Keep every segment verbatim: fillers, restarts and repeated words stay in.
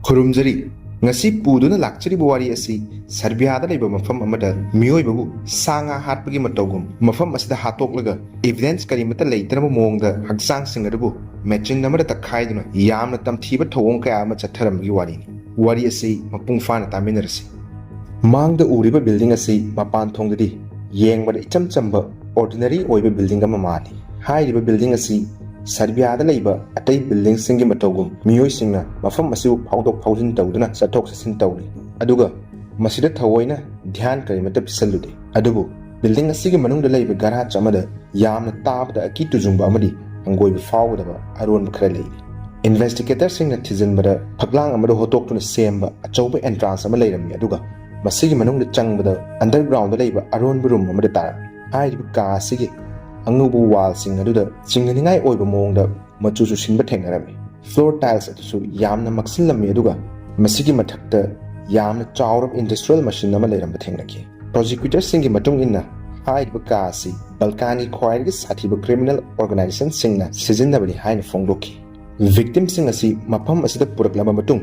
ꯈꯨꯔꯨꯝꯖꯔꯤ꯫ ꯉꯁꯤ ꯄꯨꯗꯨꯅ ꯂꯥꯛꯆꯔꯤꯕ ꯋꯥꯔꯤ ꯑꯁꯤ ꯁꯔꯕꯤꯌꯥꯗ ꯂꯩꯕ ꯃꯐꯝ ꯑꯃꯗ ꯃꯤꯑꯣꯏꯕꯕꯨ ꯁꯥ ꯉꯥ ꯍꯥꯠꯄꯒꯤ ꯃꯇꯧꯒꯨꯝ ꯃꯐꯝ ꯑꯁꯤꯗ ꯍꯥꯠꯇꯣꯛꯂꯒ evidence ꯀꯔꯤꯃꯠꯇ ꯂꯩꯇ꯭ꯔꯕ ꯃꯑꯣꯡꯗ ꯍꯛꯆꯥꯡꯁꯤꯡ ꯑꯗꯨꯕꯨ ꯃꯦꯆꯤꯟ ꯑꯃꯗ ꯇꯛꯈꯥꯏꯗꯨꯅ ꯌꯥꯝꯅ ꯇꯝꯊꯤꯕ ꯊꯧꯑꯣꯡ ꯀꯌꯥ ꯑꯃ ꯆꯠꯊꯔꯝꯕꯒꯤ ꯋꯥꯔꯤꯅꯤ꯫ ꯋꯥꯔꯤ ꯑꯁꯤ ꯃꯄꯨꯡ ꯐꯥꯅ ꯇꯥꯃꯤꯟꯅꯔꯁꯤ꯫ ꯃꯥꯡꯗ ꯎꯔꯤꯕ building ꯑꯁꯤ ꯃꯄꯥꯟ ꯊꯣꯡꯗꯗꯤ ꯌꯦꯡꯕꯗ ꯏꯆꯝ ꯆꯝꯕ ordinary ꯑꯣꯏꯕ building ꯑꯃ ꯃꯥꯜꯂꯤ꯫ ꯍꯥꯏꯔꯤꯕ building ꯑꯁꯤ ꯁꯔꯕꯤꯌꯥꯗ ꯂꯩꯕ ꯑꯇꯩ buildingꯁꯤꯡꯒꯤ ꯃꯇꯧꯒꯨꯝ ꯃꯤꯑꯣꯏꯁꯤꯡꯅ ꯃꯐꯝ ꯑꯁꯤꯕꯨ ꯐꯥꯎꯗꯣꯛ ꯐꯥꯎꯖꯤꯟ ꯇꯧꯗꯨꯅ ꯆꯠꯊꯣꯛ ꯆꯠꯁꯤꯟ ꯇꯧꯔꯤ꯫ ꯑꯗꯨꯒ ꯃꯁꯤꯗ ꯊꯑꯣꯏꯅ ꯙ꯭ꯌꯥꯟ ꯀꯔꯤꯃꯠꯇ ꯄꯤꯁꯜꯂꯨꯗꯦ꯫ ꯑꯗꯨꯕꯨ building ꯑꯁꯤꯒꯤ ꯃꯅꯨꯡꯗ ꯂꯩꯕ garage ꯑꯃꯗ ꯌꯥꯝꯅ ꯇꯥꯕꯗ ꯑꯀꯤ ꯇꯨꯖꯨꯡꯕ ꯑꯃꯗꯤ ꯍꯪꯒꯣꯏꯕ ꯐꯥꯎꯒꯗꯕ ꯑꯔꯣꯟꯕ ꯈꯔ ꯂꯩꯔꯤ꯫ Investigatorꯁꯤꯡꯅ ꯊꯤꯖꯤꯟꯕꯗ ꯐꯛꯂꯥꯡ ꯑꯃꯗ ꯍꯣꯇꯣꯛꯇꯨꯅ ꯁꯦꯝꯕ ꯑꯆꯧꯕ entrance ꯑꯃ ꯂꯩꯔꯝꯃꯤ, ꯑꯗꯨꯒ ꯃꯁꯤꯒꯤ ꯃꯅꯨꯡꯗ ꯆꯪꯕꯗ undergroundꯗ ꯂꯩꯕ ꯑꯔꯣꯟꯕ room ꯑꯃꯗ ꯇꯥꯔꯝꯃꯤ꯫ ꯍꯥꯏꯔꯤꯕ ꯀꯥ ꯑꯁꯤꯒꯤ ꯑꯉꯧꯕ wallꯁꯤꯡ ꯑꯗꯨꯗ ꯆꯤꯡꯅꯅꯤꯡꯉꯥꯏ ꯑꯣꯏꯕ ꯃꯑꯣꯡꯗ ꯃꯆꯨ ꯆꯨꯁꯤꯟꯕ ꯊꯦꯡꯅꯔꯝꯃꯤ꯫ Floor tiles ꯑꯗꯨꯁꯨ ꯌꯥꯝꯅ ꯃꯛꯁꯤꯜꯂꯝꯃꯤ, ꯑꯗꯨꯒ ꯃꯁꯤꯒꯤ ꯃꯊꯛꯇ ꯌꯥꯝꯅ ꯆꯥꯎꯔꯕ industrial machine ꯑꯃ ꯂꯩꯔꯝꯕ ꯊꯦꯡꯅꯈꯤ꯫ Prosecutorꯁꯤꯡꯒꯤ ꯃꯇꯨꯡ ꯏꯟꯅ, ꯍꯥꯏꯔꯤꯕ ꯀꯥ ꯑꯁꯤ ꯕꯜꯀꯥꯟꯒꯤ ꯈ꯭ꯋꯥꯏꯗꯒꯤ ꯁꯥꯊꯤꯕ criminal organizationꯁꯤꯡꯅ ꯁꯤꯖꯤꯟꯅꯕꯅꯤ ꯍꯥꯏꯅ ꯐꯣꯡꯗꯣꯛꯈꯤ꯫ Victimꯁꯤꯡ ꯑꯁꯤ ꯃꯐꯝ ꯑꯁꯤꯗ ꯄꯨꯔꯛꯂꯕ ꯃꯇꯨꯡ,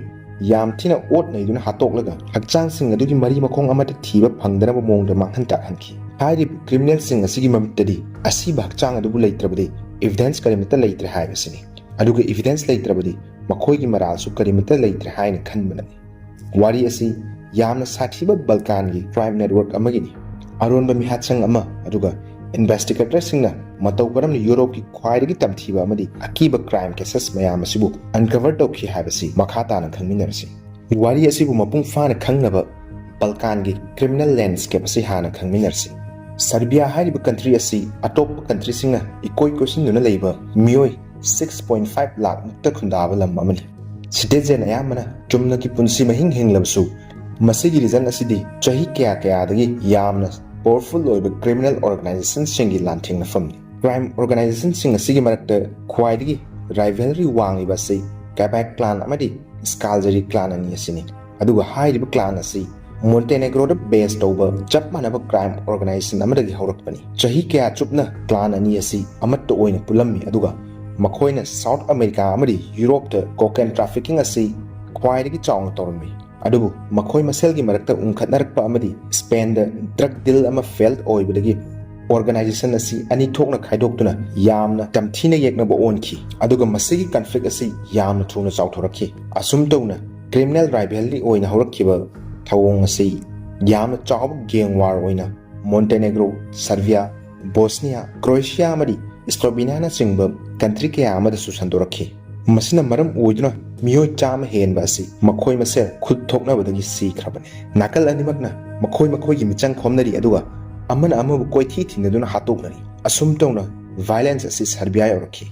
ꯌꯥꯝ ꯊꯤꯅ ꯑꯣꯠ ꯅꯩꯗꯨꯅ ꯍꯥꯠꯇꯣꯛꯂꯒ, ꯍꯛꯆꯥꯡꯁꯤꯡ ꯑꯗꯨꯒꯤ ꯃꯔꯤ ꯃꯈꯣꯡ ꯑꯃꯠꯇ ꯊꯤꯕ ꯐꯪꯗꯅꯕ ꯃꯑꯣꯡꯗ ꯃꯥꯡꯍꯟ ꯇꯥꯛꯍꯟꯈꯤ꯫ ꯍꯥꯏꯔꯤꯕ criminalꯁꯤꯡ ꯑꯁꯤꯒꯤ ꯃꯃꯤꯠꯇꯗꯤ ꯑꯁꯤꯕ ꯍꯛꯆꯥꯡ ꯑꯗꯨꯕꯨ ꯂꯩꯇ꯭ꯔꯕꯗꯤ evidence ꯀꯔꯤꯃꯠꯇ ꯂꯩꯇ꯭ꯔꯦ ꯍꯥꯏꯕꯁꯤꯅꯤ꯫ ꯑꯗꯨꯒ evidence ꯂꯩꯇ꯭ꯔꯕꯗꯤ ꯃꯈꯣꯏꯒꯤ ꯃꯔꯥꯜꯁꯨ ꯀꯔꯤꯃꯠꯇ ꯂꯩꯇ꯭ꯔꯦ ꯍꯥꯏꯅ ꯈꯟꯕꯅꯤ꯫ ꯋꯥꯔꯤ ꯑꯁꯤ ꯌꯥꯝꯅ ꯁꯥꯊꯤꯕ ꯕꯜꯀꯥꯟꯒꯤ crime network ꯑꯃꯒꯤꯅꯤ꯫ ꯑꯔꯣꯟꯕ ꯃꯤꯍꯥꯠꯁꯪ ꯑꯃ, ꯑꯗꯨꯒ investigatorꯁꯤꯡꯅ ꯃꯇꯧ ꯀꯔꯝꯅ ꯌꯨꯔꯣꯞꯀꯤ ꯈ꯭ꯋꯥꯏꯗꯒꯤ ꯇꯝꯊꯤꯕ ꯑꯃꯗꯤ ꯑꯀꯤꯕ crime cases ꯃꯌꯥꯝ ꯑꯁꯤꯕꯨ uncover ꯇꯧꯈꯤ ꯍꯥꯏꯕꯁꯤ ꯃꯈꯥ ꯇꯥꯅ ꯈꯪꯃꯤꯟꯅꯔꯁꯤ꯫ ꯋꯥꯔꯤ ꯑꯁꯤꯕꯨ ꯃꯄꯨꯡ ꯐꯥꯅ ꯈꯪꯅꯕ ꯕꯜꯀꯥꯟꯒꯤ criminal landscape ꯑꯁꯤ ꯍꯥꯟꯅ ꯈꯪꯃꯤꯟꯅꯔꯁꯤ꯫ ꯁꯔꯕꯤꯌꯥ ꯍꯥꯏꯔꯤꯕ country ꯑꯁꯤ ꯑꯇꯣꯞꯄ countryꯁꯤꯡꯅ ꯏꯀꯣꯏ ꯀꯣꯏꯁꯤꯟꯗꯨꯅ ꯂꯩꯕ ꯃꯤꯑꯣꯏ six point five ꯂꯥꯈ ꯃꯨꯛꯇ ꯈꯨꯟꯗꯥꯕ ꯂꯝ ꯑꯃꯅꯤ꯫ Citizen ꯑꯌꯥꯝꯕꯅ ꯆꯨꯝꯅꯒꯤ ꯄꯨꯟꯁꯤ ꯃꯍꯤꯡ ꯍꯤꯡꯂꯕꯁꯨ, ꯃꯁꯤꯒꯤ region ꯑꯁꯤꯗꯤ ꯆꯍꯤ ꯀꯌꯥ ꯀꯌꯥꯗꯒꯤ ꯌꯥꯝꯅ powerful ꯑꯣꯏꯕ criminal organizationꯁꯤꯡꯒꯤ ꯂꯥꯟꯊꯦꯡꯅꯐꯝꯅꯤ꯫ Crime organizationꯁꯤꯡ ꯑꯁꯤꯒꯤ ꯃꯔꯛꯇ ꯈ꯭ꯋꯥꯏꯗꯒꯤ rivalry ꯋꯥꯡꯂꯤꯕ ꯑꯁꯤ Kabak clan ꯑꯃꯗꯤ Scalzeri clan ꯑꯅꯤ ꯑꯁꯤꯅꯤ꯫ ꯑꯗꯨꯒ ꯍꯥꯏꯔꯤꯕ clan ꯑꯁꯤ Montenegroꯗ base ꯇꯧꯕ ꯆꯞ ꯃꯥꯟꯅꯕ crime organization ꯑꯃꯗꯒꯤ ꯍꯧꯔꯛꯄꯅꯤ꯫ ꯆꯍꯤ ꯀꯌꯥ ꯆꯨꯞꯅ clan ꯑꯅꯤ ꯑꯁꯤ ꯑꯃꯠꯇ ꯑꯣꯏꯅ ꯄꯨꯜꯂꯝꯃꯤ, ꯑꯗꯨꯒ ꯃꯈꯣꯏꯅ South America ꯑꯃꯗꯤ Europeꯇ cocaine trafficking ꯑꯁꯤ ꯈ꯭ꯋꯥꯏꯗꯒꯤ ꯆꯥꯎꯅ ꯇꯧꯔꯝꯃꯤ꯫ ꯑꯗꯨꯕꯨ ꯃꯈꯣꯏ ꯃꯁꯦꯜꯒꯤ ꯃꯔꯛꯇ ꯎꯪꯈꯠꯅꯔꯛꯄ ꯑꯃꯗꯤ ꯁ꯭ꯄꯦꯟꯗ ꯗ꯭ꯔꯒ ꯗꯤꯜ ꯑꯃ ꯐꯦꯜ ꯑꯣꯏꯕꯗꯒꯤ ꯑꯣꯔꯒꯅꯥꯏꯖꯦꯁꯟ ꯑꯁꯤ ꯑꯅꯤ ꯊꯣꯛꯅ ꯈꯥꯏꯗꯣꯛꯇꯨꯅ ꯌꯥꯝꯅ ꯇꯝꯊꯤꯅ ꯌꯦꯛꯅꯕ ꯑꯣꯟꯈꯤ꯫ ꯑꯗꯨꯒ ꯃꯁꯤꯒꯤ ꯀꯟꯐ꯭ꯂꯤꯛ ꯑꯁꯤ ꯌꯥꯝꯅ ꯊꯨꯅ ꯆꯥꯎꯊꯣꯔꯛꯈꯤ꯫ ꯑꯁꯨꯝ ꯇꯧꯅ ꯀ꯭ꯔꯤꯃꯤꯅꯦꯜ ꯔꯥꯏꯚꯦꯜꯔꯤ ꯑꯣꯏꯅ ꯍꯧꯔꯛꯈꯤꯕ ꯊꯧꯑꯣꯡ ꯑꯁꯤ ꯌꯥꯝꯅ ꯆꯥꯎꯕ ꯒꯦꯡ ꯋꯥꯔ ꯑꯣꯏꯅ ꯃꯣꯟꯇꯦꯅꯦꯒ꯭ꯔꯣ, ꯁꯔꯕꯤꯌꯥ, ꯕꯣꯁꯅꯤꯌꯥ, ꯀ꯭ꯔꯣꯑꯦꯁꯤꯌꯥ ꯑꯃꯗꯤ ꯁ꯭ꯂꯣꯚꯦꯅꯤꯌꯥꯅꯆꯤꯡꯕ ꯀꯟꯇ꯭ꯔꯤ ꯀꯌꯥ ꯑꯃꯗꯁꯨ ꯁꯟꯗꯣꯔꯛꯈꯤ꯫ ꯃꯁꯤꯅ ꯃꯔꯝ ꯑꯣꯏꯗꯨꯅ ꯃꯤꯑꯣꯏ ꯆꯥꯝꯃ ꯍꯦꯟꯕ ꯑꯁꯤ ꯃꯈꯣꯏ ꯃꯁꯦꯜ ꯈꯨꯠ ꯊꯣꯛꯅꯕꯗꯒꯤ ꯁꯤꯈ꯭ꯔꯕꯅꯤ꯫ ꯅꯥꯀꯜ ꯑꯅꯤꯃꯛꯅ ꯃꯈꯣꯏ ꯃꯈꯣꯏꯒꯤ ꯃꯤꯆꯪ ꯈꯣꯝꯅꯔꯤ, ꯑꯗꯨꯒ ꯑꯃꯅ ꯑꯃꯕꯨ ꯀꯣꯏꯊꯤ ꯊꯤꯟꯅꯗꯨꯅ ꯍꯥꯠꯇꯣꯛꯅꯔꯤ꯫ ꯑꯁꯨꯝ ꯇꯧꯅ ꯚꯥꯏꯂꯦꯟꯁ ꯑꯁꯤ ꯁꯔꯕꯤꯌꯥ ꯌꯧꯔꯛꯈꯤ꯫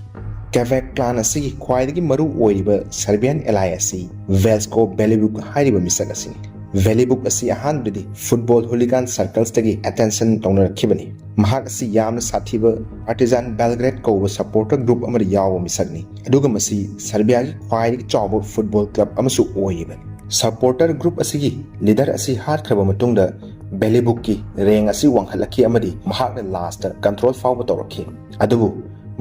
ꯀꯦꯚꯦꯛ ꯀ꯭ꯂꯥꯟ ꯑꯁꯤꯒꯤ ꯈ꯭ꯋꯥꯏꯗꯒꯤ ꯃꯔꯨ ꯑꯣꯏꯔꯤꯕ ꯁꯔꯕꯤꯌꯥꯟ ꯑꯦꯂꯥꯏ ꯑꯁꯤ ꯚꯦꯜꯁꯀꯣ ꯕꯦꯂꯤꯕꯨꯛ ꯍꯥꯏꯔꯤꯕ ꯃꯤꯁꯛ ꯑꯁꯤꯅꯤ꯫ ꯕꯦꯂꯤꯕꯨꯛ ꯑꯁꯤ ꯑꯍꯥꯟꯕꯗꯗꯤ ꯐꯨꯠꯕꯣꯜ ꯍꯨꯂꯤꯒꯥꯟ ꯁꯔꯀꯜꯁꯇꯒꯤ ꯑꯦꯇꯦꯟꯁꯟ ꯇꯧꯅꯔꯛꯈꯤꯕꯅꯤ꯫ ꯃꯍꯥꯛ ꯑꯁꯤ ꯌꯥꯝꯅ ꯁꯥꯊꯤꯕ ꯄꯥꯔꯇꯤꯖꯥꯟ ꯕꯦꯜꯒ꯭ꯔꯦꯗ ꯀꯧꯕ ꯁꯄꯣꯔꯇꯔ ꯒ꯭ꯔꯨꯞ ꯑꯃꯗ ꯌꯥꯎꯕ ꯃꯤꯁꯛꯅꯤ, ꯑꯗꯨꯒ ꯃꯁꯤ ꯁꯔꯕꯤꯌꯥꯒꯤ ꯈ꯭ꯋꯥꯏꯗꯒꯤ ꯆꯥꯎꯕ ꯐꯨꯠꯕꯣꯜ ꯀ꯭ꯂꯕ ꯑꯃꯁꯨ ꯑꯣꯏꯔꯤꯕꯅꯤ꯫ ꯁꯄꯣꯔꯇꯔ ꯒ꯭ꯔꯨꯞ ꯑꯁꯤꯒꯤ ꯂꯤꯗꯔ ꯑꯁꯤ ꯍꯥꯠꯈ꯭ꯔꯕ ꯃꯇꯨꯡꯗ ꯕꯦꯂꯤꯕꯨꯛꯀꯤ ꯔꯦꯡ ꯑꯁꯤ ꯋꯥꯡꯈꯠꯂꯛꯈꯤ ꯑꯃꯗꯤ ꯃꯍꯥꯛꯅ ꯂꯥꯁꯇ ꯀꯟꯇ꯭ꯔꯣꯜ ꯐꯥꯎꯕ ꯇꯧꯔꯛꯈꯤ꯫ ꯑꯗꯨꯕꯨ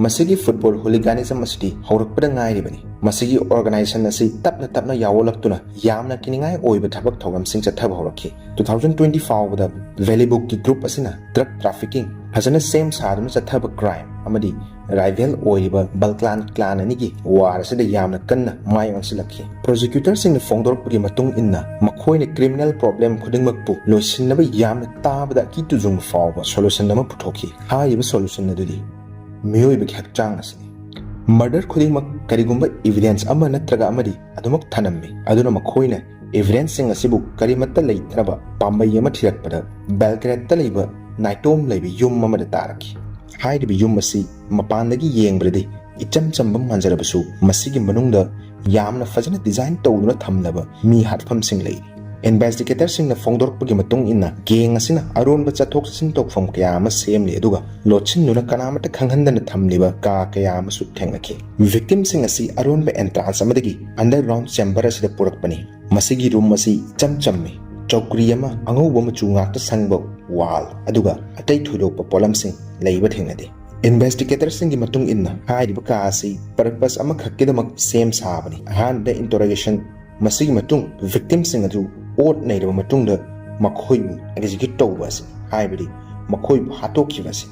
ꯃꯁꯤꯒꯤ ꯐꯨꯠꯕꯣꯜ ꯍꯨꯂꯤꯒꯥꯅꯤꯖꯝ ꯑꯁꯤꯗꯤ ꯍꯧꯔꯛꯄꯗ ꯉꯥꯏꯔꯤꯕꯅꯤ꯫ ꯃꯁꯤꯒꯤ ꯑꯣꯔꯒꯅꯥꯏꯖꯦꯁꯟ ꯑꯁꯤ ꯇꯞꯅ ꯇꯞꯅ ꯌꯥꯑꯣꯜꯂꯛꯇꯨꯅ ꯌꯥꯝꯅ ꯀꯤꯅꯤꯡꯉꯥꯏ ꯑꯣꯏꯕ ꯊꯕꯛ ꯊꯧꯔꯝꯁꯤꯡ ꯆꯠꯊꯕ ꯍꯧꯔꯛꯈꯤ꯫ Two thousand twenty ꯐꯥꯎꯕꯗ ꯕꯦꯂꯤꯕꯨꯛꯀꯤ ꯒ꯭ꯔꯨꯞ ꯑꯁꯤꯅ ꯗ꯭ꯔꯒ ꯇ꯭ꯔꯥꯐꯤꯀꯤꯡ, ꯐꯖꯅ ꯁꯦꯝ ꯁꯥꯗꯨꯅ ꯆꯠꯊꯕ ꯀ꯭ꯔꯥꯏꯝ ꯑꯃꯗꯤ ꯔꯥꯏꯚꯦꯜ ꯑꯣꯏꯔꯤꯕ ꯕꯜꯀ꯭ꯂꯥꯟ ꯀ꯭ꯂꯥꯟ ꯑꯅꯤꯒꯤ ꯋꯥꯔ ꯑꯁꯤꯗ ꯌꯥꯝꯅ ꯀꯟꯅ ꯃꯥꯏ ꯑꯣꯟꯁꯤꯜꯂꯛꯈꯤ꯫ ꯄ꯭ꯔꯣꯁꯤꯀ꯭ꯌꯨꯇꯔꯁꯤꯡꯅ ꯐꯣꯡꯗꯣꯔꯛꯄꯒꯤ ꯃꯇꯨꯡ ꯏꯟꯅ ꯃꯈꯣꯏꯅ ꯀ꯭ꯔꯤꯃꯤꯅꯦꯜ ꯄ꯭ꯔꯣꯕ꯭ꯂꯦꯝ ꯈꯨꯗꯤꯡꯃꯛꯄꯨ ꯂꯣꯏꯁꯤꯟꯅꯕ ꯌꯥꯝꯅ ꯇꯥꯕꯗ ꯑꯀꯤ ꯇꯨꯖꯨꯡꯕ ꯐꯥꯎꯕ ꯁꯣꯂꯨꯁꯟ ꯑꯃ ꯄꯨꯊꯣꯛꯈꯤ꯫ ꯍꯥꯏꯔꯤꯕ ꯁꯣꯂꯨꯁꯟ ꯑꯗꯨꯗꯤ ꯃꯤꯑꯣꯏꯕꯒꯤ ꯍꯛꯆꯥꯡ ꯑꯁꯤꯅꯤ꯫ ꯃꯔꯗꯔ ꯈꯨꯗꯤꯡꯃꯛ ꯀꯔꯤꯒꯨꯝꯕ ꯏꯚꯤꯗꯦꯟꯁ ꯑꯃ ꯅꯠꯇ꯭ꯔꯒ ꯑꯃꯗꯤ ꯑꯗꯨꯃꯛ ꯊꯅꯝꯃꯤ꯫ ꯑꯗꯨꯅ ꯃꯈꯣꯏꯅ ꯏꯚꯤꯗꯦꯟꯁꯁꯤꯡ ꯑꯁꯤꯕꯨ ꯀꯔꯤꯃꯠꯇ ꯂꯩꯇꯅꯕ ꯄꯥꯝꯕꯩ ꯑꯃ ꯊꯤꯔꯛꯄꯗ ꯕꯦꯜꯒ꯭ꯔꯦꯗꯇ ꯂꯩꯕ ꯅꯥꯏꯇꯣꯝ ꯂꯩꯕ ꯌꯨꯝ ꯑꯃꯗ ꯇꯥꯔꯛꯈꯤ꯫ ꯍꯥꯏꯔꯤꯕ ꯌꯨꯝ ꯑꯁꯤ ꯃꯄꯥꯟꯗꯒꯤ ꯌꯦꯡꯕꯗꯗꯤ ꯏꯆꯝ ꯆꯝꯕ ꯃꯥꯟꯖꯔꯕꯁꯨ ꯃꯁꯤꯒꯤ ꯃꯅꯨꯡꯗ ꯌꯥꯝꯅ ꯐꯖꯅ ꯗꯤꯖꯥꯏꯟ ꯇꯧꯗꯨꯅ ꯊꯝꯂꯕ ꯃꯤ ꯍꯥꯠꯐꯝꯁꯤꯡ ꯂꯩꯔꯤ꯫ ꯏꯟꯚꯦꯁꯇꯤꯒꯦꯇꯔꯁꯤꯡꯅ ꯐꯣꯡꯗꯣꯔꯛꯄꯒꯤ ꯃꯇꯨꯡ ꯏꯟꯅ ꯒꯦꯡ ꯑꯁꯤꯅ ꯑꯔꯣꯟꯕ ꯆꯠꯊꯣꯛ ꯆꯠꯁꯤꯟ ꯇꯧꯐꯝ ꯀꯌꯥ ꯑꯃ ꯁꯦꯝꯂꯤ, ꯑꯗꯨꯒ ꯂꯣꯠꯁꯤꯟꯗꯨꯅ ꯀꯅꯥꯃꯠꯇ ꯈꯪꯍꯟꯗꯅ ꯊꯝꯂꯤꯕ ꯀꯥ ꯀꯌꯥ ꯑꯃꯁꯨ ꯊꯦꯡꯅꯈꯤ꯫ ꯚꯤꯛꯇꯤꯝꯁꯤꯡ ꯑꯁꯤ ꯑꯔꯣꯟꯕ ꯑꯦꯟꯇ꯭ꯔꯥꯟꯁ ꯑꯃꯗꯒꯤ ꯑꯟꯗꯔꯒ꯭ꯔꯥꯎꯟ ꯆꯦꯝꯕꯔ ꯑꯁꯤꯗ ꯄꯨꯔꯛꯄꯅꯤ꯫ ꯃꯁꯤꯒꯤ ꯔꯨꯝ ꯑꯁꯤ ꯏꯆꯝ ꯆꯝꯃꯤ꯫ ꯆꯧꯀ꯭ꯔꯤ ꯑꯃ, ꯑꯉꯧꯕ ꯃꯆꯨ ꯉꯥꯛꯇ ꯁꯪꯕ ꯋꯥꯜ, ꯑꯗꯨꯒ ꯑꯇꯩ ꯊꯣꯏꯗꯣꯛꯄ ꯄꯣꯠꯂꯝꯁꯤꯡ ꯂꯩꯕ ꯊꯦꯡꯅꯗꯦ꯫ ꯏꯟꯚꯦꯁꯇꯤꯒꯦꯇꯔꯁꯤꯡꯒꯤ ꯃꯇꯨꯡ ꯏꯟꯅ ꯍꯥꯏꯔꯤꯕ ꯀꯥ ꯑꯁꯤ ꯄꯔꯄꯁ ꯑꯃꯈꯛꯀꯤꯗꯃꯛ ꯁꯦꯝ ꯁꯥꯕꯅꯤ꯫ ꯑꯍꯥꯟꯕꯗ ꯏꯟꯇꯔꯣꯒꯦꯁꯟ ꯃꯁꯤꯒꯤ ꯃꯇꯨꯡ victimꯁꯤꯡ ꯑꯗꯨ ꯑꯣꯠ ꯅꯩꯔꯕ ꯃꯇꯨꯡꯗ ꯃꯈꯣꯏꯕꯨ execute ꯇꯧꯕ ꯑꯁꯤ, ꯍꯥꯏꯕꯗꯤ ꯃꯈꯣꯏꯕꯨ ꯍꯥꯠꯇꯣꯛꯈꯤꯕ ꯑꯁꯤ꯫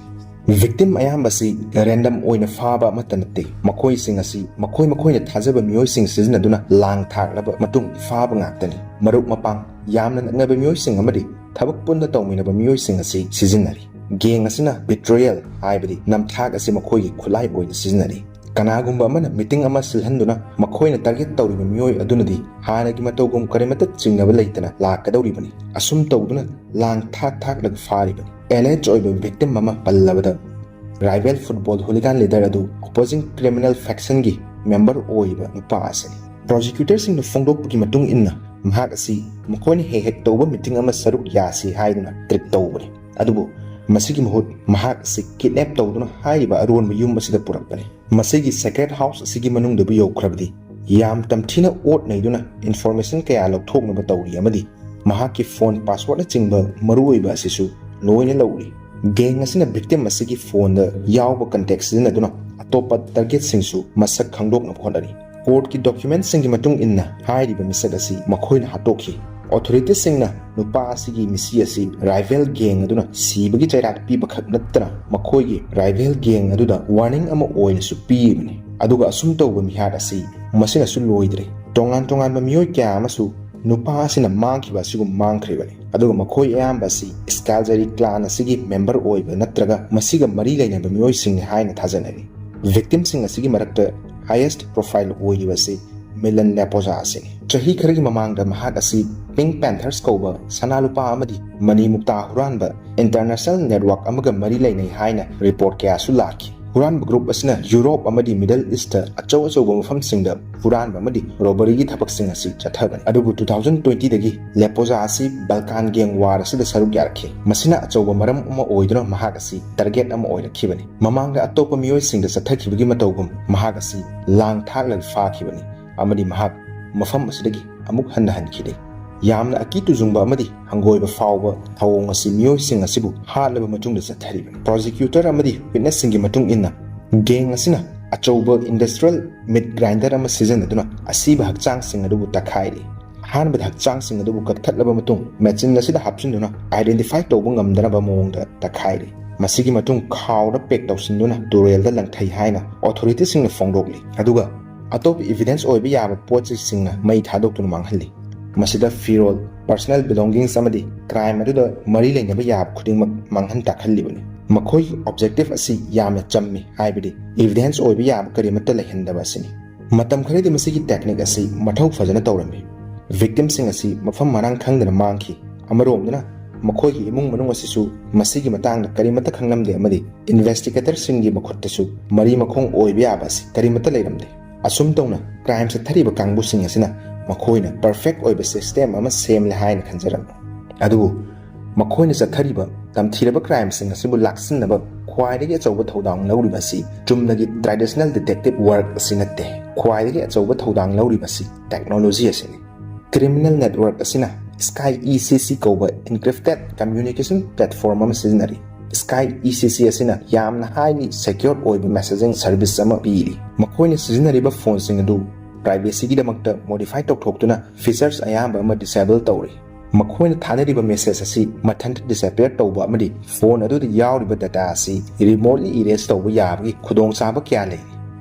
Victim ꯑꯌꯥꯝꯕꯁꯤ random ꯑꯣꯏꯅ ꯐꯥꯕ ꯑꯃꯠꯇ ꯅꯠꯇꯦ꯫ ꯃꯈꯣꯏꯁꯤꯡ ꯑꯁꯤ ꯃꯈꯣꯏ ꯃꯈꯣꯏꯅ ꯊꯥꯖꯕ ꯃꯤꯑꯣꯏꯁꯤꯡ ꯁꯤꯖꯤꯟꯅꯗꯨꯅ ꯂꯥꯡ ꯊꯥꯛꯂꯕ ꯃꯇꯨꯡ ꯐꯥꯕ ꯉꯥꯛꯇꯅꯤ꯫ ꯃꯔꯨꯞ ꯃꯄꯥꯡ, ꯌꯥꯝꯅ ꯅꯛꯅꯕ ꯃꯤꯑꯣꯏꯁꯤꯡ ꯑꯃꯗꯤ ꯊꯕꯛ ꯄꯨꯟꯅ ꯇꯧꯃꯤꯟꯅꯕ ꯃꯤꯑꯣꯏꯁꯤꯡ ꯑꯁꯤ ꯁꯤꯖꯤꯟꯅꯔꯤ꯫ Gang ꯑꯁꯤꯅ betrayal, ꯍꯥꯏꯕꯗꯤ ꯅꯝꯊꯥꯛ ꯑꯁꯤ ꯃꯈꯣꯏꯒꯤ ꯈꯨꯠꯂꯥꯏ ꯑꯣꯏꯅ ꯁꯤꯖꯤꯟꯅꯔꯤ꯫ ꯀꯅꯥꯒꯨꯝꯕ ꯑꯃꯅ meeting ꯑꯃ ꯁꯤꯜꯍꯟꯗꯨꯅ ꯃꯈꯣꯏꯅ target ꯇꯧꯔꯤꯕ ꯃꯤꯑꯣꯏ ꯑꯗꯨꯅꯗꯤ ꯍꯥꯟꯅꯒꯤ ꯃꯇꯧꯒꯨꯝ ꯀꯔꯤꯃꯠꯇ ꯆꯤꯡꯅꯕ ꯂꯩꯇꯅ ꯂꯥꯛꯀꯗꯧꯔꯤꯕꯅꯤ꯫ ꯑꯁꯨꯝ ꯇꯧꯗꯨꯅ ꯂꯥꯡ ꯊꯥꯛ ꯊꯥꯛꯂꯒ ꯐꯥꯔꯤꯕꯅꯤ꯫ Allege ꯑꯣꯏꯕ victim ꯑꯃ ꯄꯜꯂꯕꯗ, rival football hooligan leader ꯑꯗꯨ opposing criminal factionꯒꯤ member ꯑꯣꯏꯔꯤꯕ ꯅꯨꯄꯥ ꯑꯁꯤꯅꯤ꯫ Prosecutorꯁꯤꯡꯅ ꯐꯣꯡꯗꯣꯛꯄꯒꯤ ꯃꯇꯨꯡ ꯏꯟꯅ, ꯃꯍꯥꯛ ꯑꯁꯤ ꯃꯈꯣꯏꯅ ꯍꯦꯛ ꯍꯦꯛ ꯇꯧꯕ meeting ꯑꯃ ꯁꯔꯨꯛ ꯌꯥꯁꯤ ꯍꯥꯏꯗꯨꯅ trick ꯇꯧꯕꯅꯤ꯫ ꯑꯗꯨꯕꯨ ꯃꯁꯤꯒꯤ ꯃꯍꯨꯠ ꯃꯍꯥꯛ ꯑꯁꯤ kidnap ꯇꯧꯗꯨꯅ ꯍꯥꯏꯔꯤꯕ ꯑꯔꯣꯟꯕ ꯌꯨꯝ ꯑꯁꯤꯗ ꯄꯨꯔꯛꯄꯅꯤ꯫ ꯃꯁꯤꯒꯤ secret house ꯑꯁꯤꯒꯤ ꯃꯅꯨꯡꯗꯕꯨ ꯌꯧꯈ꯭ꯔꯕꯗꯤ, ꯌꯥꯝ ꯇꯝꯊꯤꯅ ꯑꯣꯠ ꯅꯩꯗꯨꯅ information ꯀꯌꯥ ꯂꯧꯊꯣꯛꯅꯕ ꯇꯧꯔꯤ ꯑꯃꯗꯤ ꯃꯍꯥꯛꯀꯤ phone passwordꯅꯆꯤꯡꯕ ꯃꯔꯨꯑꯣꯏꯕ ꯑꯁꯤꯁꯨ ꯂꯣꯏꯅ ꯂꯧꯔꯤ꯫ Gang ꯑꯁꯤꯅ victim ꯑꯁꯤꯒꯤ phoneꯗ ꯌꯥꯎꯕ contact ꯁꯤꯖꯤꯟꯅꯗꯨꯅ ꯑꯇꯣꯞꯄ targetꯁꯤꯡꯁꯨ ꯃꯁꯛ ꯈꯪꯗꯣꯛꯅꯕ ꯍꯣꯠꯅꯔꯤ꯫ Courtꯀꯤ documentꯁꯤꯡꯒꯤ ꯃꯇꯨꯡ ꯏꯟꯅ, ꯍꯥꯏꯔꯤꯕ ꯃꯤꯁꯛ ꯑꯁꯤ ꯃꯈꯣꯏꯅ ꯍꯥꯠꯇꯣꯛꯈꯤ꯫ Authorityꯁꯤꯡꯅ ꯅꯨꯄꯥ ꯑꯁꯤꯒꯤ ꯃꯤꯁꯤ ꯑꯁꯤ rival gang ꯑꯗꯨꯅ ꯁꯤꯕꯒꯤ ꯆꯩꯔꯥꯛ ꯄꯤꯕꯈꯛ ꯅꯠꯇꯅ ꯃꯈꯣꯏꯒꯤ rival gang ꯑꯗꯨꯗ warning ꯑꯃ ꯑꯣꯏꯅꯁꯨ ꯄꯤꯔꯤꯕꯅꯤ꯫ ꯑꯗꯨꯒ ꯑꯁꯨꯝ ꯇꯧꯕ ꯃꯤꯍꯥꯠ ꯑꯁꯤ ꯃꯁꯤꯅꯁꯨ ꯂꯣꯏꯗ꯭ꯔꯦ꯫ ꯇꯣꯉꯥꯟ ꯇꯣꯉꯥꯟꯕ ꯃꯤꯑꯣꯏ ꯀꯌꯥ ꯑꯃꯁꯨ ꯅꯨꯄꯥ ꯑꯁꯤꯅ ꯃꯥꯡꯈꯤꯕ ꯑꯁꯤꯒꯨꯝ ꯃꯥꯡꯈ꯭ꯔꯤꯕꯅꯤ꯫ ꯑꯗꯨꯒ ꯃꯈꯣꯏ ꯑꯌꯥꯝꯕ ꯑꯁꯤ Scalzari clan ꯑꯁꯤꯒꯤ member ꯑꯣꯏꯕ ꯅꯠꯇ꯭ꯔꯒ ꯃꯁꯤꯒ ꯃꯔꯤ ꯂꯩꯅꯕ ꯃꯤꯑꯣꯏꯁꯤꯡꯅꯤ ꯍꯥꯏꯅ ꯊꯥꯖꯅꯔꯤ꯫ Victimꯁꯤꯡ ꯑꯁꯤꯒꯤ ꯃꯔꯛꯇ highest profile ꯑꯣꯏꯔꯤꯕ ꯑꯁꯤ Milan Lapoza ꯑꯁꯤꯅꯤ꯫ ꯆꯍꯤ ꯈꯔꯒꯤ ꯃꯃꯥꯡꯗ ꯃꯍꯥꯛ ꯑꯁꯤ Pink Panthers ꯀꯧꯕ ꯁꯅꯥ ꯂꯨꯄꯥ ꯑꯃꯗꯤ ꯃꯅꯤ ꯃꯨꯛꯇꯥ ꯍꯨꯔꯥꯟꯕ international network ꯑꯃꯒ ꯃꯔꯤ ꯂꯩꯅꯩ ꯍꯥꯏꯅ report ꯀꯌꯥꯁꯨ ꯂꯥꯛꯈꯤ꯫ ꯍꯨꯔꯥꯟꯕ group ꯑꯁꯤꯅ Europe ꯑꯃꯗꯤ Middle Eastꯇ ꯑꯆꯧ ꯑꯆꯧꯕ ꯃꯐꯝꯁꯤꯡꯗ ꯍꯨꯔꯥꯟꯕ ꯑꯃꯗꯤ robberyꯒꯤ ꯊꯕꯛꯁꯤꯡ ꯑꯁꯤ ꯆꯠꯊꯕꯅꯤ꯫ ꯑꯗꯨꯕꯨ two thousand twentyꯗꯒꯤ Lapoza ꯑꯁꯤ Balkan gang war ꯑꯁꯤꯗ ꯁꯔꯨꯛ ꯌꯥꯔꯛꯈꯤ꯫ ꯃꯁꯤꯅ ꯑꯆꯧꯕ ꯃꯔꯝ ꯑꯃ ꯑꯣꯏꯗꯨꯅ ꯃꯍꯥꯛ ꯑꯁꯤ target ꯑꯃ ꯑꯣꯏꯔꯛꯈꯤꯕꯅꯤ꯫ ꯃꯃꯥꯡꯗ ꯑꯇꯣꯞꯄ ꯃꯤꯑꯣꯏꯁꯤꯡꯗ ꯆꯠꯊꯈꯤꯕꯒꯤ ꯃꯇꯧꯒꯨꯝ ꯃꯍꯥꯛ ꯑꯁꯤ ꯂꯥꯡ ꯊꯥꯛꯂꯒ ꯐꯥꯈꯤꯕꯅꯤ ꯑꯃꯗꯤ ꯃꯍꯥꯛ ꯃꯐꯝ ꯑꯁꯤꯗꯒꯤ ꯑꯃꯨꯛ ꯍꯟꯅ ꯍꯟꯈꯤꯗꯦ꯫ ꯌꯥꯝꯅ ꯑꯀꯤ ꯇꯨꯖꯨꯡꯕ ꯑꯃꯗꯤ ꯍꯪꯒꯣꯏꯕ ꯐꯥꯎꯕ ꯊꯧꯑꯣꯡ ꯑꯁꯤ ꯃꯤꯑꯣꯏꯁꯤꯡ ꯑꯁꯤꯕꯨ ꯍꯥꯠꯂꯕ ꯃꯇꯨꯡꯗ ꯆꯠꯊꯔꯤꯕꯅꯤ꯫ Prosecutor ꯑꯃꯗꯤ witnessꯁꯤꯡꯒꯤ ꯃꯇꯨꯡ ꯏꯟꯅ, gang ꯑꯁꯤꯅ ꯑꯆꯧꯕ industrial meat grinder ꯑꯃ ꯁꯤꯖꯤꯟꯅꯗꯨꯅ ꯑꯁꯤꯕ ꯍꯛꯆꯥꯡꯁꯤꯡ ꯑꯗꯨꯕꯨ ꯇꯛꯈꯥꯏꯔꯤ꯫ ꯑꯍꯥꯟꯕꯗ ꯍꯛꯆꯥꯡꯁꯤꯡ ꯑꯗꯨꯕꯨ ꯀꯛꯊꯠꯂꯕ ꯃꯇꯨꯡ, ꯃꯦꯆꯤꯟ ꯑꯁꯤꯗ ꯍꯥꯞꯆꯤꯟꯗꯨꯅ identify ꯇꯧꯕ ꯉꯝꯗꯅꯕ ꯃꯑꯣꯡꯗ ꯇꯛꯈꯥꯏꯔꯤ꯫ ꯃꯁꯤꯒꯤ ꯃꯇꯨꯡ ꯈꯥꯎꯗ pack ꯇꯧꯁꯤꯟꯗꯨꯅ ꯇꯨꯔꯦꯜꯗ ꯂꯪꯊꯩ ꯍꯥꯏꯅ authority ꯁꯤꯡꯅ ꯐꯣꯡꯗꯣꯛꯂꯤ꯫ ꯑꯗꯨꯒ ꯑꯇꯣꯞꯄ evidence ꯑꯣꯏꯕ ꯌꯥꯕ ꯄꯣꯠ ꯆꯩꯁꯤꯡꯅ ꯃꯩ ꯊꯥꯗꯣꯛꯇꯨꯅ ꯃꯥꯡꯍꯜꯂꯤ꯫ ꯃꯁꯤꯗ ꯐꯤꯔꯣꯜ, personal belongings ꯑꯃꯗꯤ crime ꯑꯗꯨꯗ ꯃꯔꯤ ꯂꯩꯅꯕ ꯌꯥꯕ ꯈꯨꯗꯤꯡꯃꯛ ꯃꯥꯡꯍꯟ ꯇꯥꯛꯍꯜꯂꯤꯕꯅꯤ꯫ ꯃꯈꯣꯏꯒꯤ objective ꯑꯁꯤ ꯌꯥꯝꯅ ꯆꯝꯃꯤ, ꯍꯥꯏꯕꯗꯤ evidence ꯑꯣꯏꯕ ꯌꯥꯕ ꯀꯔꯤꯃꯠꯇ ꯂꯩꯍꯟꯗꯕ ꯑꯁꯤꯅꯤ꯫ ꯃꯇꯝ ꯈꯔꯗꯤ ꯃꯁꯤꯒꯤ technique ꯑꯁꯤ ꯃꯊꯧ ꯐꯖꯅ ꯇꯧꯔꯝꯃꯤ꯫ Victim ꯁꯤꯡ ꯑꯁꯤ ꯃꯐꯝ ꯃꯔꯥꯡ ꯈꯪꯗꯅ ꯃꯥꯡꯈꯤ꯫ ꯑꯃꯔꯣꯝꯗꯅ ꯃꯈꯣꯏꯒꯤ ꯏꯃꯨꯡ ꯃꯅꯨꯡ ꯑꯁꯤꯁꯨ ꯃꯁꯤꯒꯤ ꯃꯇꯥꯡꯗ ꯀꯔꯤꯃꯠꯇ ꯈꯪꯂꯝꯗꯦ ꯑꯃꯗꯤ investigator ꯁꯤꯡꯒꯤ ꯃꯈꯨꯠꯇꯁꯨ ꯃꯔꯤ ꯃꯈꯣꯡ ꯑꯣꯏꯕ ꯌꯥꯕ ꯑꯁꯤ ꯀꯔꯤꯃꯠꯇ ꯂꯩꯔꯝꯗꯦ꯫ ꯑꯁꯨꯝ ꯇꯧꯅ crime ꯆꯠꯊꯔꯤꯕ ꯀꯥꯡꯕꯨꯁꯤꯡ ꯑꯁꯤꯅ ꯃꯈꯣꯏꯅ perfect ꯑꯣꯏꯕ system ꯑꯃ ꯁꯦꯝꯂꯦ ꯍꯥꯏꯅ ꯈꯟꯖꯔꯝꯃꯤ꯫ ꯑꯗꯨꯕꯨ ꯃꯈꯣꯏꯅ ꯆꯠꯊꯔꯤꯕ ꯇꯝꯊꯤꯔꯕ crime ꯁꯤꯡ ꯑꯁꯤꯕꯨ ꯂꯥꯛꯁꯤꯟꯅꯕ ꯈ꯭ꯋꯥꯏꯗꯒꯤ ꯑꯆꯧꯕ ꯊꯧꯗꯥꯡ ꯂꯧꯔꯤꯕ ꯑꯁꯤ ꯆꯨꯝꯅꯒꯤ traditional detective work ꯑꯁꯤ ꯅꯠꯇꯦ꯫ ꯈ꯭ꯋꯥꯏꯗꯒꯤ ꯑꯆꯧꯕ ꯊꯧꯗꯥꯡ ꯂꯧꯔꯤꯕ ꯑꯁꯤ technology ꯑꯁꯤꯅꯤ꯫ Criminal network ꯑꯁꯤꯅ Sky E C C ꯀꯧꯕ encrypted communication platform ꯑꯃ ꯁꯤꯖꯤꯟꯅꯔꯤ꯫ Sky E C C ꯑꯁꯤꯅ ꯌꯥꯝꯅ highly secure ꯑꯣꯏꯕ messaging service ꯑꯃ ꯄꯤꯔꯤ꯫ ꯃꯈꯣꯏꯅ ꯁꯤꯖꯤꯟꯅꯔꯤꯕ ꯐꯣꯟꯁꯤꯡ ꯑꯗꯨ privacy ꯒꯤꯗꯃꯛꯇ modify ꯇꯧꯊꯣꯛꯇꯨꯅ features ꯑꯌꯥꯝꯕ ꯑꯃ disable ꯇꯧꯔꯤ꯫ ꯃꯈꯣꯏꯅ ꯊꯥꯅꯔꯤꯕ message ꯑꯁꯤ ꯃꯊꯟꯇ disappear ꯇꯧꯕ ꯑꯃꯗꯤ ꯐꯣꯟ ꯑꯗꯨꯗ ꯌꯥꯎꯔꯤꯕ data ꯑꯁꯤ remotely erase ꯇꯧꯕ ꯌꯥꯕꯒꯤ ꯈꯨꯗꯣꯡꯆꯥꯕ ꯀꯌꯥ ꯂꯩꯔꯤ꯫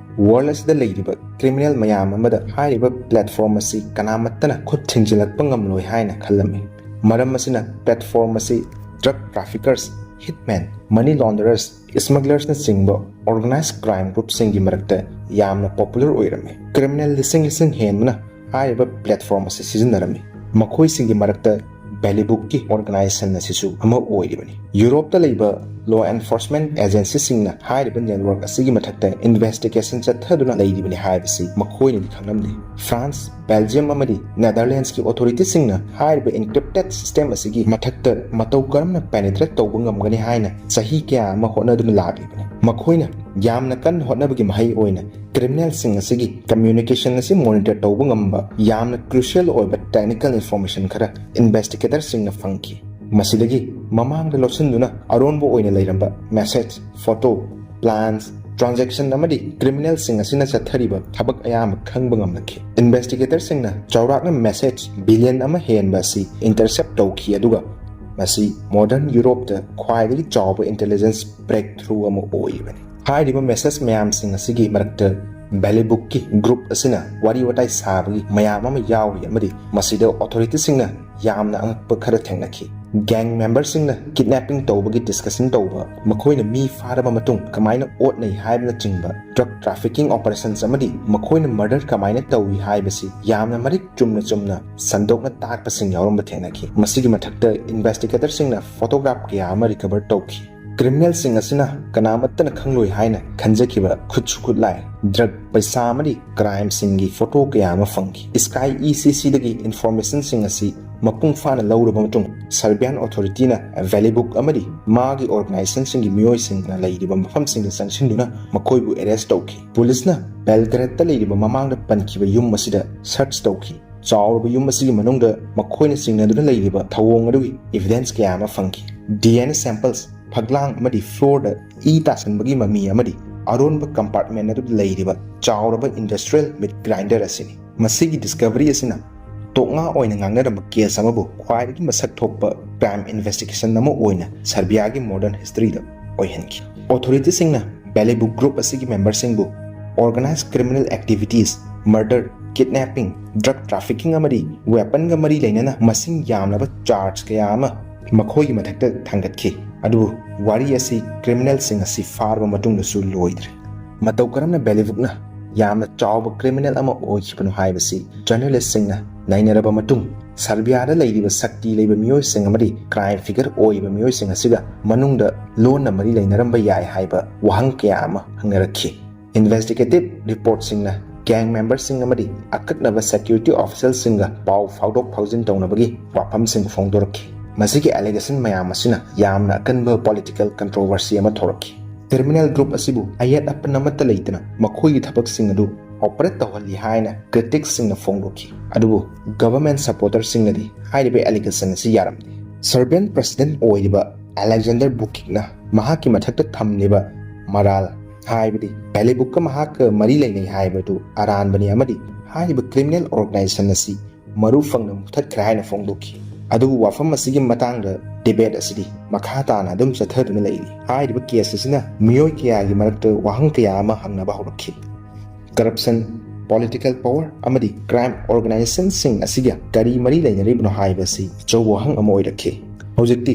World ꯑꯁꯤꯗ ꯂꯩꯔꯤꯕ criminal ꯃꯌꯥꯝ ꯑꯃꯗ ꯍꯥꯏꯔꯤꯕ platform ꯑꯁꯤ ꯀꯅꯥꯃꯠꯇꯅ ꯈꯨꯠ ꯊꯤꯡꯖꯤꯜꯂꯛꯄ ꯉꯝꯂꯣꯏ ꯍꯥꯏꯅ ꯈꯜꯂꯝꯃꯤ꯫ ꯃꯔꯝ ꯑꯁꯤꯅ platform ꯑꯁꯤ drug traffickers, hitmen, money launderers, smugglers ꯅꯆꯤꯡꯕ organized crime group ꯁꯤꯡꯒꯤ ꯃꯔꯛꯇ ꯌꯥꯝꯅ popular ꯑꯣꯏꯔꯝꯃꯤ꯫ Criminal ꯂꯤꯁꯤꯡ ꯂꯤꯁꯤꯡ ꯍꯦꯟꯕꯅ ꯍꯥꯏꯔꯤꯕ platform ꯑꯁꯤ ꯁꯤꯖꯤꯟꯅꯔꯝꯃꯤ꯫ ꯃꯈꯣꯏꯁꯤꯡꯒꯤ ꯃꯔꯛꯇ Bally Book ꯀꯤ organization ꯑꯁꯤꯁꯨ ꯑꯃ ꯑꯣꯏꯔꯤꯕꯅꯤ꯫ Europe ꯇ ꯂꯩꯕ law enforcement agency ꯁꯤꯡꯅ ꯍꯥꯏꯔꯤꯕ network ꯑꯁꯤꯒꯤ ꯃꯊꯛꯇ investigation ꯆꯠꯊꯗꯨꯅ ꯂꯩꯔꯤꯕꯅꯤ ꯍꯥꯏꯕꯁꯤ ꯃꯈꯣꯏꯅꯗꯤ ꯈꯪꯂꯝꯗꯦ꯫ France, Belgium ꯑꯃꯗꯤ Netherlands ꯀꯤ authority ꯁꯤꯡꯅ ꯍꯥꯏꯔꯤꯕ encrypted system ꯑꯁꯤꯒꯤ ꯃꯊꯛꯇ ꯃꯇꯧ ꯀꯔꯝꯅ penetrate ꯇꯧꯕ ꯉꯝꯒꯅꯤ ꯍꯥꯏꯅ ꯆꯍꯤ ꯀꯌꯥ ꯑꯃ ꯍꯣꯠꯅꯗꯨꯅ ꯂꯥꯛꯂꯤꯕꯅꯤ꯫ ꯃꯈꯣꯏꯅ ꯌꯥꯝꯅ ꯀꯟꯅ ꯍꯣꯠꯅꯕꯒꯤ ꯃꯍꯩ ꯑꯣꯏꯅ criminal ꯁꯤꯡ ꯑꯁꯤꯒꯤ communication ꯑꯁꯤ monitor ꯇꯧꯕ ꯉꯝꯕ ꯌꯥꯝꯅ crucial ꯑꯣꯏꯕ technical information ꯈꯔ investigator ꯁꯤꯡꯅ ꯐꯪꯈꯤ꯫ ꯃꯁꯤꯗꯒꯤ ꯃꯃꯥꯡꯗ ꯂꯧꯁꯤꯟꯗꯨꯅ ꯑꯔꯣꯟꯕ ꯑꯣꯏꯅ ꯂꯩꯔꯝꯕ message, photo, plans, transaction ꯑꯃꯗꯤ criminalꯁꯤꯡ ꯑꯁꯤꯅ ꯆꯠꯊꯔꯤꯕ ꯊꯕꯛ ꯑꯌꯥꯝꯕ ꯈꯪꯕ ꯉꯝꯂꯛꯈꯤ꯫ Investigatorꯁꯤꯡꯅ ꯆꯥꯎꯔꯥꯛꯅ message billion ꯑꯃ ꯍꯦꯟꯕ ꯑꯁꯤ intercept ꯇꯧꯈꯤ, ꯑꯗꯨꯒ ꯃꯁꯤ modern Europeꯇ ꯈ꯭ꯋꯥꯏꯗꯒꯤ ꯆꯥꯎꯕ intelligence breakthrough ꯑꯃ ꯑꯣꯏꯔꯤꯕꯅꯤ꯫ ꯍꯥꯏꯔꯤꯕ message ꯃꯌꯥꯝꯁꯤꯡ ꯑꯁꯤꯒꯤ ꯃꯔꯛꯇ Ballybookꯀꯤ group ꯑꯁꯤꯅ ꯋꯥꯔꯤ ꯋꯥꯇꯥꯏ ꯁꯥꯕꯒꯤ ꯃꯌꯥꯝ ꯑꯃ ꯌꯥꯎꯔꯤ, ꯑꯃꯗꯤ ꯃꯁꯤꯗ authorityꯁꯤꯡꯅ ꯌꯥꯝꯅ ꯑꯉꯛꯄ ꯈꯔ ꯊꯦꯡꯅꯈꯤ꯫ Gang memberꯁꯤꯡꯅ kidnapping ꯇꯧꯕꯒꯤ discussion ꯇꯧꯕ, ꯃꯈꯣꯏꯅ ꯃꯤ ꯐꯥꯔꯕ ꯃꯇꯨꯡ ꯀꯃꯥꯏꯅ ꯑꯣꯠꯅꯩ ꯍꯥꯏꯕꯅꯆꯤꯡꯕ, drug trafficking operations ꯑꯃꯗꯤ ꯃꯈꯣꯏꯅ murder ꯀꯃꯥꯏꯅ ꯇꯧꯏ ꯍꯥꯏꯕꯁꯤ ꯌꯥꯝꯅ ꯃꯔꯤꯛ ꯆꯨꯝꯅ ꯆꯨꯝꯅ ꯁꯟꯗꯣꯛꯅ ꯇꯥꯛꯄꯁꯤꯡ ꯌꯥꯎꯔꯝꯕ ꯊꯦꯡꯅꯈꯤ꯫ ꯃꯁꯤꯒꯤ ꯃꯊꯛꯇ investigatorꯁꯤꯡꯅ photograph ꯀꯌꯥ ꯑꯃ recover ꯇꯧꯈꯤ꯫ Criminalꯁꯤꯡ ꯑꯁꯤꯅ ꯀꯅꯥꯃꯠꯇꯅ ꯈꯪꯂꯣꯏ ꯍꯥꯏꯅ ꯈꯟꯖꯈꯤꯕ ꯈꯨꯠꯁꯨ ꯈꯨꯠꯂꯥꯏ, drug, ꯄꯩꯁꯥ ꯑꯃꯗꯤ crimeꯁꯤꯡꯒꯤ photo ꯀꯌꯥ ꯑꯃ ꯐꯪꯈꯤ꯫ Sky ECCꯗꯒꯤ informationꯁꯤꯡ ꯑꯁꯤ ꯃꯄꯨꯡ ꯐꯥꯅ ꯂꯧꯔꯕ ꯃꯇꯨꯡ, Serbian authorityꯅ Ballybook ꯑꯃꯗꯤ ꯃꯥꯒꯤ organizationꯁꯤꯡꯒꯤ ꯃꯤꯑꯣꯏꯁꯤꯡꯅ ꯂꯩꯔꯤꯕ ꯃꯐꯝꯁꯤꯡꯗ ꯆꯪꯁꯤꯟꯗꯨꯅ ꯃꯈꯣꯏꯕꯨ arrest ꯇꯧꯈꯤ꯫ Policeꯅ Belgradeꯇ ꯂꯩꯔꯤꯕ ꯃꯃꯥꯡꯗ ꯄꯟꯈꯤꯕ ꯌꯨꯝ ꯑꯁꯤꯗ search ꯇꯧꯈꯤ꯫ ꯆꯥꯎꯔꯕ ꯌꯨꯝ ꯑꯁꯤꯒꯤ ꯃꯅꯨꯡꯗ ꯃꯈꯣꯏꯅ ꯆꯤꯡꯅꯗꯨꯅ ꯂꯩꯔꯤꯕ ꯊꯧꯑꯣꯡ ꯑꯗꯨꯒꯤ evidence ꯀꯌꯥ ꯑꯃ ꯐꯪꯈꯤ꯫ DNA samples, ꯐꯛꯂꯥꯡ ꯑꯃꯗꯤ floorꯗ ꯏ ꯇꯥꯁꯟꯕꯒꯤ ꯃꯃꯤ ꯑꯃꯗꯤ ꯑꯔꯣꯟꯕ compartment ꯑꯗꯨꯗ ꯂꯩꯔꯤꯕ ꯆꯥꯎꯔꯕ industrial meat grinder ꯑꯁꯤꯅꯤ꯫ ꯃꯁꯤꯒꯤ discovery ꯑꯁꯤꯅ ꯇꯣꯛꯉꯥ ꯑꯣꯏꯅ ꯉꯥꯡꯅꯔꯝꯕ case ꯑꯃꯕꯨ ꯈ꯭ꯋꯥꯏꯗꯒꯤ ꯃꯁꯛ ꯊꯣꯛꯄ crime investigation ꯑꯃ ꯑꯣꯏꯅ Serbiaꯒꯤ modern historyꯗ ꯑꯣꯏꯍꯟꯈꯤ꯫ Authorityꯁꯤꯡꯅ Ballybook group ꯑꯁꯤꯒꯤ memberꯁꯤꯡꯕꯨ organized criminal activities, murder, kidnapping, drug trafficking ꯑꯃꯗꯤ weaponꯒ ꯃꯔꯤ ꯂꯩꯅꯅ ꯃꯁꯤꯡ ꯌꯥꯝꯂꯕ charge ꯀꯌꯥ ꯑꯃ ꯃꯈꯣꯏꯒꯤ ꯃꯊꯛꯇ ꯊꯥꯡꯒꯠꯈꯤ꯫ ꯑꯗꯨꯕꯨ ꯋꯥꯔꯤ ꯑꯁꯤ criminalꯁꯤꯡ ꯑꯁꯤ ꯐꯥꯔꯕ ꯃꯇꯨꯡꯗꯁꯨ ꯂꯣꯏꯗ꯭ꯔꯦ꯫ ꯃꯇꯧ ꯀꯔꯝꯅ Ballybookꯅ ꯌꯥꯝꯅ ꯆꯥꯎꯕ criminal ꯑꯃ ꯑꯣꯏꯈꯤꯕꯅꯣ ꯍꯥꯏꯕꯁꯤ journalistꯁꯤꯡꯅ ꯅꯩꯅꯔꯕ ꯃꯇꯨꯡ, Serbiaꯗ ꯂꯩꯔꯤꯕ ꯁꯛꯇꯤ ꯂꯩꯕ ꯃꯤꯑꯣꯏꯁꯤꯡ ꯑꯃꯗꯤ crime figure ꯑꯣꯏꯔꯤꯕ ꯃꯤꯑꯣꯏꯁꯤꯡ ꯑꯁꯤꯒ ꯃꯅꯨꯡꯗ ꯂꯣꯟꯅ ꯃꯔꯤ ꯂꯩꯅꯔꯝꯕ ꯌꯥꯏ ꯍꯥꯏꯕ ꯋꯥꯍꯪ ꯀꯌꯥ ꯑꯃ ꯍꯪꯅꯔꯛꯈꯤ꯫ Investigative reportꯁꯤꯡꯅ gang memberꯁꯤꯡ ꯑꯃꯗꯤ ꯑꯀꯛꯅꯕ security officialꯁꯤꯡꯒ ꯄꯥꯎ ꯐꯥꯎꯗꯣꯛ ꯐꯥꯎꯖꯤꯟ ꯇꯧꯅꯕꯒꯤ ꯋꯥꯐꯝꯁꯤꯡ ꯐꯣꯡꯗꯣꯔꯛꯈꯤ꯫ ꯃꯁꯤꯒꯤ allegation ꯃꯌꯥꯝ ꯑꯁꯤꯅ ꯌꯥꯝꯅ ꯑꯀꯟꯕ political controversy ꯑꯃ ꯊꯣꯛꯂꯛꯈꯤ꯫ Criminal group ꯑꯁꯤꯕꯨ ꯑꯌꯦꯠ ꯑꯄꯟ ꯑꯃꯠꯇ ꯂꯩꯇꯅ ꯃꯈꯣꯏꯒꯤ ꯊꯕꯛꯁꯤꯡ ꯑꯗꯨ operate ꯇꯧꯍꯜꯂꯤ ꯍꯥꯏꯅ criticsꯁꯤꯡꯅ ꯐꯣꯡꯗꯣꯛꯈꯤ꯫ ꯑꯗꯨꯕꯨ government supporterꯁꯤꯡꯅꯗꯤ ꯍꯥꯏꯔꯤꯕ allegation ꯑꯁꯤ ꯌꯥꯔꯝꯗꯦ꯫ Serbian president ꯑꯣꯏꯔꯤꯕ Alexander Vucicꯅ ꯃꯍꯥꯛꯀꯤ ꯃꯊꯛꯇ ꯊꯝꯂꯤꯕ ꯃꯔꯥꯜ, ꯍꯥꯏꯕꯗꯤ ꯚꯦꯂꯤꯕꯨꯛꯀ ꯃꯍꯥꯛꯀ ꯃꯔꯤ ꯂꯩꯅꯩ ꯍꯥꯏꯕꯗꯨ ꯑꯔꯥꯟꯕꯅꯤ ꯑꯃꯗꯤ ꯍꯥꯏꯔꯤꯕ ꯀ꯭ꯔꯤꯃꯤꯅꯦꯜ ꯑꯣꯔꯒꯅꯥꯏꯖꯦꯁꯟ ꯑꯁꯤ ꯃꯔꯨ ꯐꯪꯅ ꯃꯨꯊꯠꯈ꯭ꯔꯦ ꯍꯥꯏꯅ ꯐꯣꯡꯗꯣꯛꯈꯤ꯫ ꯑꯗꯨꯕꯨ ꯋꯥꯐꯝ ꯑꯁꯤꯒꯤ ꯃꯇꯥꯡꯗ ꯗꯤꯕꯦꯠ ꯑꯁꯤꯗꯤ ꯃꯈꯥ ꯇꯥꯅ ꯑꯗꯨꯝ ꯆꯠꯊꯗꯨꯅ ꯂꯩꯔꯤ꯫ ꯍꯥꯏꯔꯤꯕ ꯀꯦꯁ ꯑꯁꯤꯅ ꯃꯤꯑꯣꯏ ꯀꯌꯥꯒꯤ ꯃꯔꯛꯇ ꯋꯥꯍꯪ ꯀꯌꯥ ꯑꯃ ꯍꯪꯅꯕ ꯍꯧꯔꯛꯈꯤ꯫ ꯀꯔꯞꯁꯟ, ꯄꯣꯂꯤꯇꯤꯀꯦꯜ ꯄꯋꯔ ꯑꯃꯗꯤ ꯀ꯭ꯔꯥꯏꯝ ꯑꯣꯔꯒꯅꯥꯏꯖꯦꯁꯟꯁꯤꯡ ꯑꯁꯤꯒ ꯀꯔꯤ ꯃꯔꯤ ꯂꯩꯅꯔꯤꯕꯅꯣ ꯍꯥꯏꯕꯁꯤ ꯑꯆꯧꯕ ꯋꯥꯍꯪ ꯑꯃ ꯑꯣꯏꯔꯛꯈꯤ꯫ ꯍꯧꯖꯤꯛꯇꯤ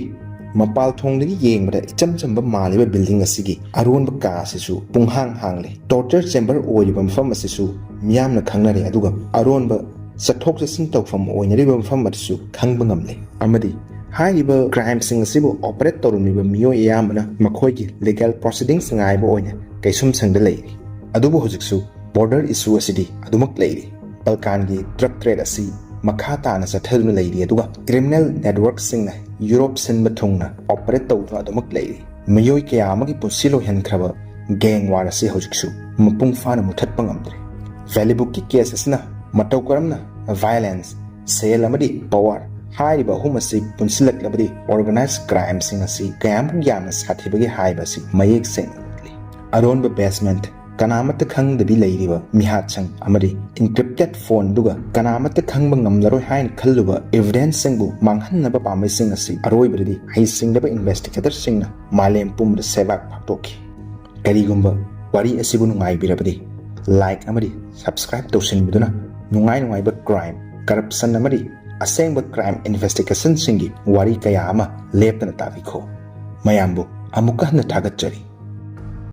ꯃꯄꯥꯜ ꯊꯣꯡꯗꯒꯤ ꯌꯦꯡꯕꯗ ꯏꯆꯝ ꯆꯝꯕ ꯃꯥꯜꯂꯤꯕ ꯕꯤꯜꯗꯤꯡ ꯑꯁꯤꯒꯤ ꯑꯔꯣꯟꯕ ꯀꯥ ꯑꯁꯤꯁꯨ ꯄꯨꯡꯍꯥꯡ ꯍꯥꯡꯂꯦ꯫ ꯇꯣꯔꯆꯔ ꯆꯦꯝꯕꯔ ꯑꯣꯏꯔꯤꯕ ꯃꯐꯝ ꯑꯁꯤꯁꯨ ꯃꯤꯌꯥꯝꯅ ꯈꯪꯅꯔꯦ, ꯑꯗꯨꯒ ꯑꯔꯣꯟꯕ ꯆꯠꯊꯣꯛ ꯆꯠꯁꯤꯟ ꯇꯧꯐꯝ ꯑꯣꯏꯅꯔꯤꯕ ꯃꯐꯝ ꯑꯗꯨꯁꯨ ꯈꯪꯕ ꯉꯝꯂꯦ꯫ ꯑꯃꯗꯤ ꯍꯥꯏꯔꯤꯕ ꯀ꯭ꯔꯥꯏꯝꯁꯤꯡ ꯑꯁꯤꯕꯨ ꯑꯣꯄꯔꯦꯠ ꯇꯧꯔꯝꯂꯤꯕ ꯃꯤꯑꯣꯏ ꯑꯌꯥꯝꯕꯅ ꯃꯈꯣꯏꯒꯤ ꯂꯤꯒꯦꯜ ꯄ꯭ꯔꯣꯁꯤꯗꯤꯡꯁ ꯉꯥꯏꯕ ꯑꯣꯏꯅ ꯀꯩꯁꯨꯝꯁꯪꯗ ꯂꯩꯔꯤ꯫ ꯑꯗꯨꯕꯨ ꯍꯧꯖꯤꯛꯁꯨ ꯕꯣꯔꯗꯔ ꯏꯁꯨ ꯑꯁꯤꯗꯤ ꯑꯗꯨꯃꯛ ꯂꯩꯔꯤ꯫ ꯕꯜꯀꯥꯟꯒꯤ ꯗ꯭ꯔꯒ ꯇ꯭ꯔꯦꯗ ꯑꯁꯤ ꯃꯈꯥ ꯇꯥꯅ ꯆꯠꯊꯗꯨꯅ ꯂꯩꯔꯤ, ꯑꯗꯨꯒ ꯀ꯭ꯔꯤꯃꯤꯅꯦꯜ ꯅꯦꯠꯋꯔꯛꯁꯤꯡꯅ ꯌꯨꯔꯣꯞ ꯁꯤꯟꯕ ꯊꯨꯡꯅ ꯑꯣꯄꯔꯦꯠ ꯇꯧꯗꯨꯅ ꯑꯗꯨꯃꯛ ꯂꯩꯔꯤ꯫ ꯃꯤꯑꯣꯏ ꯀꯌꯥ ꯑꯃꯒꯤ ꯄꯨꯟꯁꯤ ꯂꯣꯏꯍꯟꯈ꯭ꯔꯕ ꯒꯦꯡ ꯋꯥꯔ ꯑꯁꯤ ꯍꯧꯖꯤꯛꯁꯨ ꯃꯄꯨꯡ ꯐꯥꯅ ꯃꯨꯊꯠꯄ ꯉꯝꯗ꯭ꯔꯤ꯫ ꯚꯦꯂꯤꯕꯨꯛꯀꯤ ꯀꯦꯁ ꯑꯁꯤꯅ ꯃꯇꯧ ꯀꯔꯝꯅ ꯚꯥꯏꯂꯦꯟꯁ, ꯁꯦꯜ ꯑꯃꯗꯤ ꯄꯋꯔ ꯍꯥꯏꯔꯤꯕ ꯑꯍꯨꯝ ꯑꯁꯤ ꯄꯨꯟꯁꯤꯜꯂꯛꯂꯕꯗꯤ ꯑꯣꯔꯒꯅꯥꯏꯖ ꯀ꯭ꯔꯥꯏꯝꯁꯤꯡ ꯑꯁꯤ ꯀꯌꯥꯃꯨꯛ ꯌꯥꯝꯅ ꯁꯥꯊꯤꯕꯒꯦ ꯍꯥꯏꯕ ꯑꯁꯤ ꯃꯌꯦꯛ ꯁꯦꯡꯅ ꯎꯠꯂꯤ꯫ ꯑꯔꯣꯟꯕ ꯕꯦꯁꯃꯦꯟꯠ, ꯀꯅꯥꯃꯠꯇ ꯈꯪꯗꯕꯤ ꯂꯩꯔꯤꯕ ꯃꯤꯍꯥꯠꯁꯪ ꯑꯃꯗꯤ ꯏꯟꯀ꯭ꯔꯤꯞꯇꯦꯠ ꯐꯣꯟ ꯑꯗꯨꯒ ꯀꯅꯥꯃꯠꯇ ꯈꯪꯕ ꯉꯝꯂꯔꯣꯏ ꯍꯥꯏꯅ ꯈꯜꯂꯨꯕ ꯏꯚꯤꯗꯦꯟꯁꯁꯤꯡꯕꯨ ꯃꯥꯡꯍꯟꯅꯕ ꯄꯥꯝꯕꯩꯁꯤꯡ ꯑꯁꯤ ꯑꯔꯣꯏꯕꯗꯗꯤ ꯍꯩꯁꯤꯡꯂꯕ ꯏꯟꯚꯦꯁꯇꯤꯒꯦꯇꯔꯁꯤꯡꯅ ꯃꯥꯂꯦꯝ ꯄꯨꯝꯕꯗ ꯁꯦꯕꯥꯛ ꯐꯥꯛꯇꯣꯛꯈꯤ꯫ ꯀꯔꯤꯒꯨꯝꯕ ꯋꯥꯔꯤ ꯑꯁꯤꯕꯨ ꯅꯨꯡꯉꯥꯏꯕꯤꯔꯕꯗꯤ ꯂꯥꯏꯛ ꯑꯃꯗꯤ ꯁꯕꯁꯀ꯭ꯔꯥꯏꯕ ꯇꯧꯁꯤꯟꯕꯤꯗꯨꯅ ꯅꯨꯡꯉꯥꯏ ꯅꯨꯡꯉꯥꯏꯕ ꯀ꯭ꯔꯥꯏꯝ, ꯀꯔꯞꯁꯟ ꯑꯃꯗꯤ ꯑꯁꯦꯡꯕ ꯀ꯭ꯔꯥꯏꯝ ꯏꯟꯚꯦꯁꯇꯤꯒꯦꯁꯟꯁꯤꯡꯒꯤ ꯋꯥꯔꯤ ꯀꯌꯥ ꯑꯃ ꯂꯦꯞꯇꯅ ꯇꯥꯕꯤꯈꯣ꯫ ꯃꯌꯥꯝꯕꯨ ꯑꯃꯨꯛꯀ ꯍꯟꯅ ꯊꯥꯒꯠꯆꯔꯤ꯫